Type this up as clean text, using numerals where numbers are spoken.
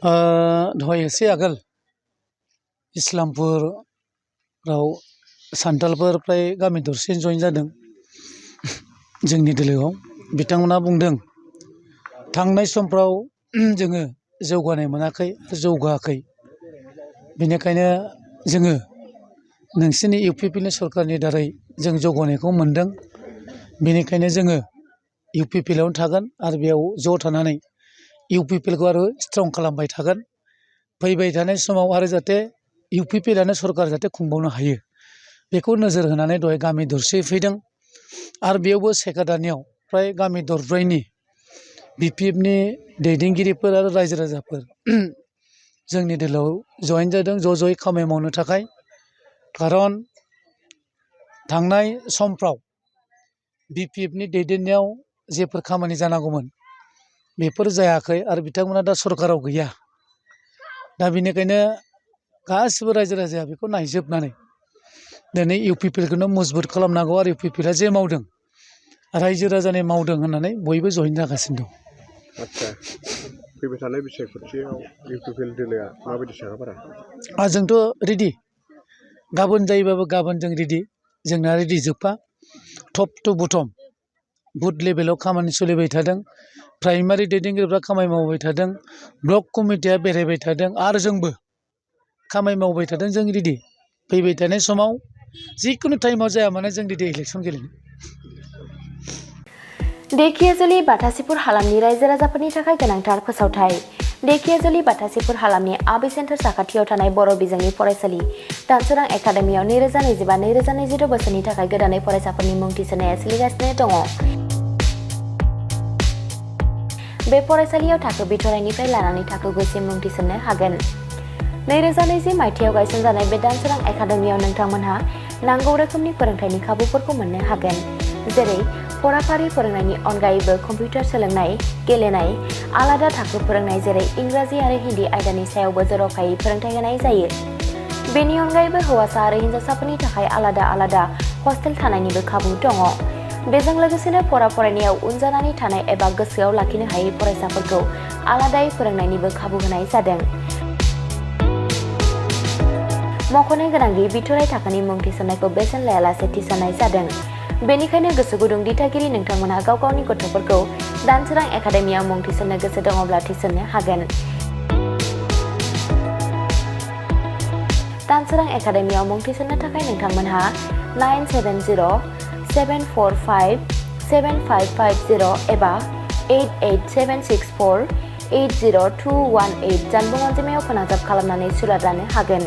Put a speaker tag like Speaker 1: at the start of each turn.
Speaker 1: दहाय एसे आगोल इस्लामपुराव सान्थालफोर फ्राय गामि दरसे जइन जादों जोंनि दोलोआव बिथांमोना बुंदों थांनाय समफ्राव जोङो जौगानाय मोनाखै जौगायाखै बेनिखायनो जोङो नोंसिनि इउपिपिएलनि सरकारनि दारै जों जौगानायखौ मोन्दों बेनिखायनो जोङो इउपिपिएलआवनो थागोन आरो बेयाव ज' थानानै इउपिपिएलखौ आरो स्ट्रं खालामबाय थागोन फैबाय थानाय समाव आरो जाहाथे इउपिपिएलआनो सरकार जाहाथे खुंबावनो हायो बेखौ नोजोर होनानै दहाय गामि दरसे फैदों आरो बेयावबो सेक्रेटारियाव फ्राय गामि दरब्रैनि बिपिएफनि दैदेनगिरिफोर आरो रायजो राजाफोर जोंनि दोलोआव जइन जादों ज' ज'यै खामानि मावनो थाखाय खारन थांनाय समफ्राव बिपिएफनि दैदेननायाव जेफोर खामानि जानांगौमोन बेफोर जायाखै आरो बिथांमोना दा सरकाराव गैया दा बेनिखायनो गासिबो रायजो राजाया बेखौ नायजोबनानै दिनै इउपिपिएलखौनो मजबुत खालामनांगौ आरो इउपिपिएलआ जे मावदों रायजो राजानि मावदों होननानै बयबो जइन जागासिनो दं।
Speaker 2: आच्छा फैबाय थानाय बिसायख'थियाव इउपिपिएल दोलोआ माबायदि सागाफारा?
Speaker 1: जोंथ' रेडि गाबोन जायोबाबो गाबोन जों रेडि जोंना रेडि जोबखा टप टु बटम बुथ लेभेलाव खामानि सोलिबाय थादों प्राइमारि दैदेनगिरिफ्रा खामानि मावबाय थादों ब्लक कमिटिया बेरायबाय थादों आरो जोंबो खामानि मावबाय थादों जों रेडि फैबाय थानाय समाव जिखुनु टाइमाव जाया मानो जों रेडि इलेक्सन गेलेनो।
Speaker 3: ढेकियाजुलि बाथासिपुर हालामनि रायजो राजाफोरनि थाखाय गोनांथार फोसावथाय। ढेकियाजुलि बाथासिपुर हालामनि आबि सेन्टार साखाथियाव थानाय बर' बिजोंनि फरायसालि दानसोरां एकाडेमियाव 2025-2026 बोसोरनि थाखाय गोदानै फरायसाफोरनि मुं थिसननाया सोलिगासिनो दङ। बे फरायसालियाव थाखो बिथराइनिफ्राय लानानै थाखो 9सिम मुं थिसननो हागोन। 2020 मायथाइयाव गायसनजानाय बे दानसोरां एकाडेमियाव नोंथांमोनहा नांगौ रोखोमनि फोरोंथायनि खाबुफोरखौ मोननो हागोन जेरै फराफारि फोरोंनायनि अनगायैबो कम्पिउटार सोलोंनाय गेलेनाय आलादा थाखो फोरोंनाय जेरै इंराजि आरो हिन्दी आयदानि सायावबो जर'खायै फोरोंथाय होनाय जायो। बेनि अनगायैबो हौवासा आरो हिन्जावसाफोरनि थाखाय आलादा आलादा हस्टेल थानायनिबो खाबु दङ। बेजों लोगोसेनो फरायनायाव उन जानानै थानाय एबा गोसोआव लाखिनो हायै फरायसाफोरखौ आलादायै फोरोंनायनिबो खाबु होनाय जादों। मख'नो गोनांदि बिथराइ थाखोनि मुं थिसननायखौ बेसेन लायालासे थिसननाय जादों। बेनिखायनो गोसो गुदुं दिथागिरि नोंथांमोनहा गाव गावनि गथ'फोरखौ दानसोरां एकाडेमियाव मुं थिसननो गोसो दङब्ला थिसननो हागोन। दानसोरां एकाडेमियाव मुं थिसननो थाखाय नोंथांमोनहा 9704575550 एबा 88764802118 जानबुं अनजिमायाव फोनांजाब खालामनानै सुलाद लानो हागोन।